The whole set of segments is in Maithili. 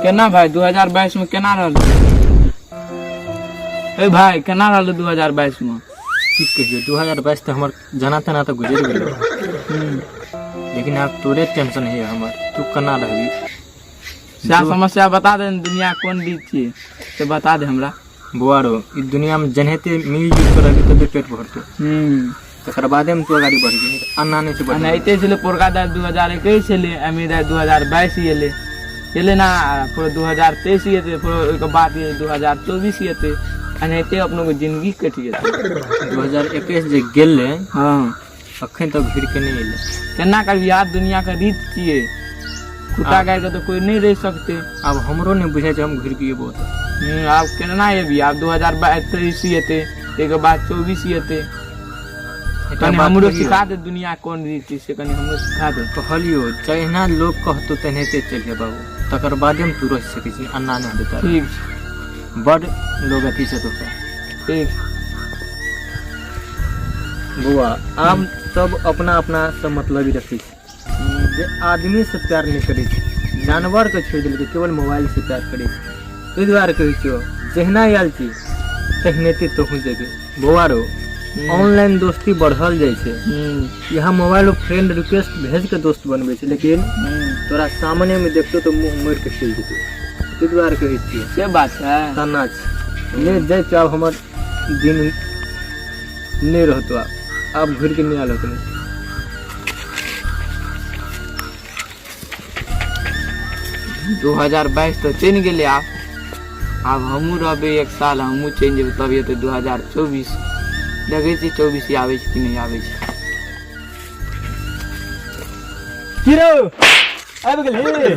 केना भाई 2022 में केना रहल? ए भाई, केना रहल 2022 में? की कहियो, 2022 तऽ हमर जना तना तऽ गुजरि गेलै, लेकिन आब तोरे टेंशन है हमर, तू केना रहबी। सएह समस्या बता दे ने, दुनिया कोन बीच छियै से बता दे हमरा। बौआ रो, ई दुनिया में जेनाहिते मिल जुल के रहबी तबे पेट भरतो, तकर बादे में तू अगाड़ी बढ़बी, नहीं तऽ अन्ना नहि छै बढ़बी। एनाहिते छलै पोरका दाइ 2021 छलै, एमी दाइ 2022 एलै एलै ना, फेर 2023 एतै, फेर ओहिके बाद 2024 एतै, एनाहिते अपनो के जिंदगी कटि जेतै। 2021 जे गेलै, अखन तक घुरि के नहि एलै। केना करबी यार, दुनिया के रीत छियै, कुत्ता गाय के तऽ कोई नहि रहि सकतै। आब हमरो नहि बुझाइ छै हम घुरि के एबो तऽ। आब केना एबी? आब 2023 एतै, ताहिके बाद 24 एतै। एकटा कनि बात हमरो कहियौ? सिखा दे, दुनिया कोन रीत छै से कनि हमरो सिखा दे। कहलियो, जहिना लोग कहतो तेनाहिते चलिहे बाबू, तकर बादे में तू रहि सकै छी, अन्ना नहि हेतौ तारा। ठीक छै। बड लोग अथी छै तोहरा। ठीक। बौआ, आब सब अपना अपना सब मतलबी रखै छै, जे आदमी से प्यार नहि करै छै, जानवर के छोड़ि देलकै, केवल मोबाइल से प्यार करै छै। ताहि दुआरे कहै छियौ, जहिना आयल छी तहिनाते तोहूँ जेबे। बौआ रो, ऑनलाइन दोस्ती बढ़ल जाइ छै। यहाँ मोबाइल पर फ्रेंड रिक्वेस्ट भेज के दोस्त बनबै छै, लेकिन तोरा सामने में देखतो तऽ मुँह मोड़ि के चलि जेतौ। ताहि दुआरे कहै छियौ। से बात छै। तना छै नहि जाइ छियौ, आब हमर दिन नहि रहतो, आब आब घुरि के नहि आयल होतै। 2022 तऽ चलि गेलै, आब आब हमहूँ रहबै एक साल, हमहूँ चलि जेबै, तब एतै 2024। देखै छियै 24 आबै छै कि नहि आबै छै। की रौ, आबि गेलही?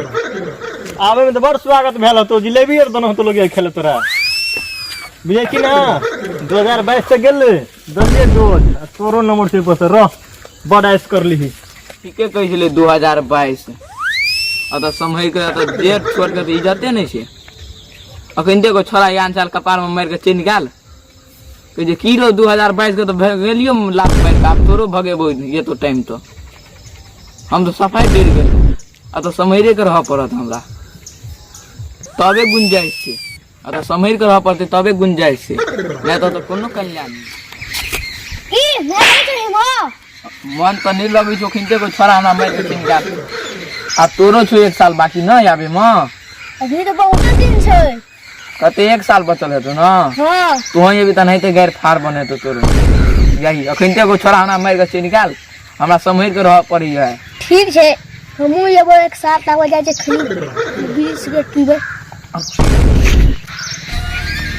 आबैमे तऽ बड़ स्वागत भेल होतो, जिलेबी आर देने होतो लोग खेले तोरा। बुझै की ना, 2022 से गेलै, दलिए डोज आ तोरो नंबर छै पर रह, बड़ ऐश करलिही। ठीके कहै छलै 2022, आ तऽ सम्हरि कऽ तऽ जेठ छोड़ कऽ तऽ इज्जते नहि छै। अखन देखो, छोड़ा यान साल कपारमे मारि कऽ चलि गेल। कहै छै की रौ, 2022 के तऽ भगेलियो लात मारि कऽ, आब तोरो भगेबो ये तो टाइम। तऽ हम तऽ सफाइ डरि गेल, आ तऽ सम्हरिए कऽ रहऽ पड़त हमरा, तबे गुंजाइश छै। आ तऽ सम्हरि कऽ रहऽ पड़तै तबे गुंजाइश छै, नहि तऽ कोनो कल्याण नहि। की मोन लगै छै हेमो? मन तऽ नहि लगै छौ। अखन देखो, छोड़ा हमरा मारि कऽ चलि गेल। आब तोरो छौ एक साल बाकी न आबे मे। अभी तऽ बहुते दिन छै। कते एक साल बचल हेतौ न? हाँ। तू एबी तऽ एनाहिते गैर फाड़ बनेतौ तोरो यही। अखन एगो छोड़ा हमरा मारि कऽ चलि गेल, हमरा सम्हरि कऽ रहऽ पड़ी है। ठीक छै, हमहूँ एबो एक साथ, आबऽ जाइ छै, खरी बीड़ी सिगरेट पीबै।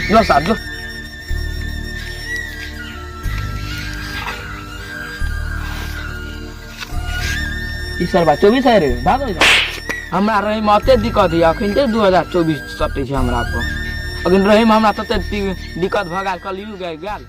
जो साहब जो। ई सरबा 24 है रे, भागो इधर। हमरा रहैमे अते दिक्कत यऽ, अखन ते 2024 सटै छै हमरा पर। अखन रहैमे हमरा तते दिक्कत भऽ गेल, कलयुग आबि गेल।